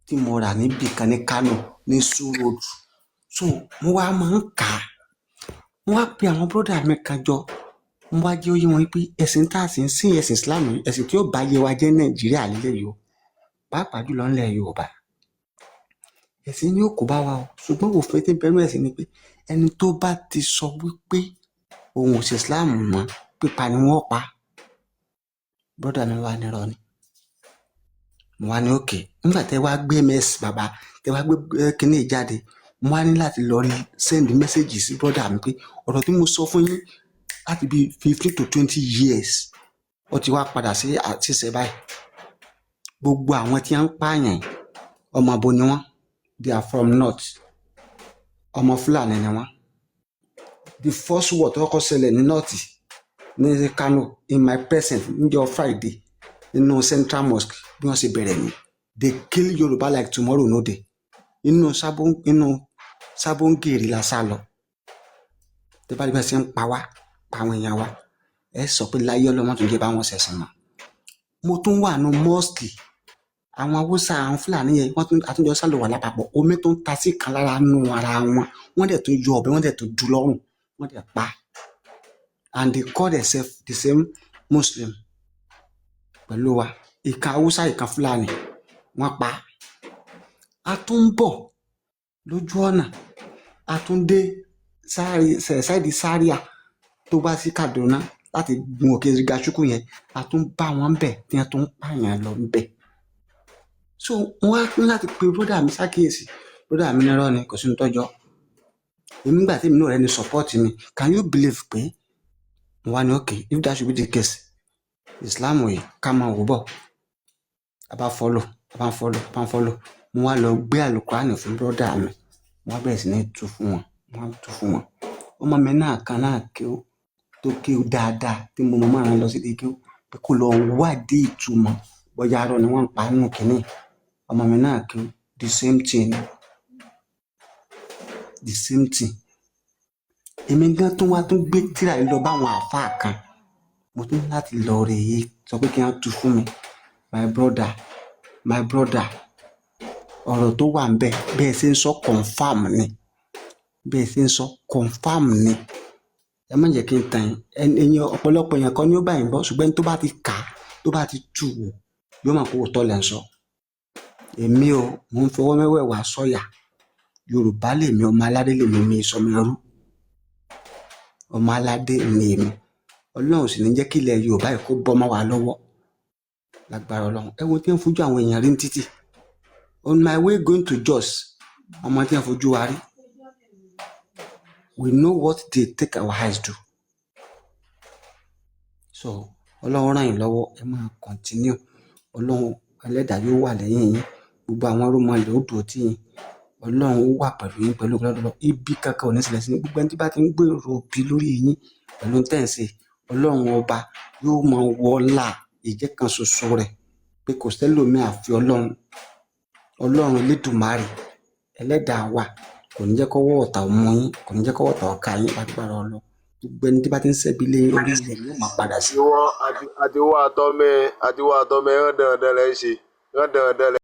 Tí mo rà níbì kan ní Kano, ní Zoo Road. So mo wá máa ń kà á. Mo wá pe àwọn brother mi kan jọ, mo wá jẹ́ ó yé wọn pé ẹ̀sìn tá a sì ń sìn, ẹ̀sìn Islam yìí, ẹ̀sìn tí ó bá yé wa jẹ́ Nàìjíríà lélẹ́yìí o, pàápàá jùlọ ńlẹ̀ Yorùbá, ẹ̀sìn ni ó kó bá wa o. Ṣùgbọ́n òfin tí ń bẹ nínú ẹ̀sìn ni pé ẹni tó bá ti sọ wípé òun ò ṣe Islam mọ́, pípa ni wọ́n pa. Brother mi wá nírọ́ ni. Mo wá ní okay, nígbà tẹ́ wá gbé ms bàbá tẹ́ wá gbé kínní yìí jáde, mo wá ní láti lọ send message sí brother mi pé ọ̀rọ̀ tí mo sọ fún yín láti bí 15 to 20 years, ó ti wá padà sí àṣìṣe báyìí. Gbogbo àwọn tí wọ́n ń pààyàn, ọmọ abo ni wọ́n? They are from north, ọmọ Fúlàní ni wọ́n. The first war tó kọ́kọ́ ṣẹlẹ̀ ní north, ní Kano, in my presence, níjọ́ Friday, nínú Central Mosque, bí wọ́n ṣe bẹ̀rẹ̀ ni. They kill Yorùbá like tomorrow no dey. Inú Sabon Gari la sá lọ. Tó bá rí bẹ́ẹ̀ ṣe ń pa wá, pa àwọn èèyàn wa, ẹ sọ pé láyé ọlọ́mọ tó ń jẹ́ bá wọn ṣẹ̀sìn mọ́. Mo tún wà ní mosque, àwọn Haúsá, àwọn Fúlàní yẹn, wọ́n tún àtúnjọ sálò wà lápapọ̀. Omi tó ń ta sí kan lára nù ara wọn, wọ́n dẹ̀ tún yọ ọ̀bẹ, wọ́n dẹ̀ tún du lọ́rùn, wọ́n dẹ̀ pa. And they call themselves the same Muslim pẹ̀lú wa. Ìkan Haúsá, ìkan Fúlàní, wọ́n pa. A tún ń bọ̀ lójú ọ̀nà, a tún dé side Zaria tó bá sí Kaduna láti gun òkè Gashukú yẹn, a tún bá wọn bẹ̀ tí wọ́n tún pààyàn lọ bẹ̀. So wọ́n á ní láti pe brother mi ṣàkíyèsí. Brother mi nírọ́ ni, kò sí ní tọ́jọ́. Èmi nígbà tí èmi náà rẹ ni support mi. Can you believe pé mo wá ní okay, if that should be the case, Islam yìí, ká máa wò bọ̀. A bá follow, a bá ń follow, a bá ń follow. Mo wá lọ gbé àlùkùránì fún brother mi, mo wá bẹ̀rẹ̀ sí ní tú fún wọn, mo wá tú fún wọn. Ọmọ mi náà kan náà kéwú, tó kéwú dáadáa, tí mo máa ń lọ sí ilé kéwú pé kó lọ wádìí ìtumọ̀ bóyá arọ ni wọ́n ń pa nínú kínní. Ọmọ mi náà kéwú, the same thing, the same thing. Èmi gan tún wá tún gbé tírà yìí lọ bá àwọn àáfàá kan. Mo tún ní láti lọ rèé sọ pé kí wọ́n tú fún mi. My brother, my brother, ọ̀rọ̀ tó wà ńbẹ̀, bẹ́ẹ̀ ṣe ń sọ, confirm ni. Bẹ́ẹ̀ ṣe ń sọ, confirm ni. Ẹ má jẹ́ kí n tàn yín. Ẹ̀yin ọ̀pọ̀lọpọ̀ èèyàn kan ní ó bá yín gbọ́, ṣùgbọ́n ẹni tó bá ti kà á, tó bá ti tú wò, yóò mọ̀ pé òótọ́ lẹ̀ ń sọ. Èmi o, mò ń fọwọ́ mẹ́wẹ̀ẹ̀wá sọ̀yà. Yorùbá lèmi, ọmọ aládé lèmi, mi ìsọmọ ẹrú. Ọmọ aládé ni èmi. Ọlọ́run sì ní jẹ́ kí ilẹ̀ Yorùbá yìí kó bọ́ mọ́ wa lọ́wọ́ lágbára Ọlọ́run. Ẹ wo tí ń fojú àwọn èèyàn rí ní títì. On my way going to Jos, ọmọ tí ń fojú wa rí. We know what they take our eyes do. So Ọlọ́run ràn yín lọ́wọ́, ẹ máa continue. Ọlọ́run ẹlẹ́dàá yóò wà lẹ́yìn yín. Gbogbo àwọn arúmọlẹ̀ ó dúró tì yín. Ọlọ́run ó wà pẹ̀lú yín pẹ̀lú ọlọ́run. Ibi kankan ò ní ṣẹlẹ̀ sí yín. Gbogbo ẹni tí bá ti ń gbèrò ibi lórí yín pẹ̀lú tẹ́ ẹ̀ ń ṣe, Ọlọ́run ọba yóò máa wọlá ìjẹ́ kan ṣoṣo rẹ̀ pé kò sẹ́lòmíì àfi Ọlọ́run. Ọlọ́run Elédùmarè, ẹlẹ́dàá wa, kò ní jẹ́ kọ́wọ́ ọ̀tá ó mú yín, kò ní jẹ́ kọ́wọ́ ọ̀tá ó ká yín lágbára Ọlọ́run. Gbogbo ẹni tí bá ti ń ṣẹ́bi lé yín, orí rẹ̀ yóò máa padà sí. Ìwọ àti ìwọ àtọmọ ẹ rán dandan lẹ ń ṣe rán dandan lẹ.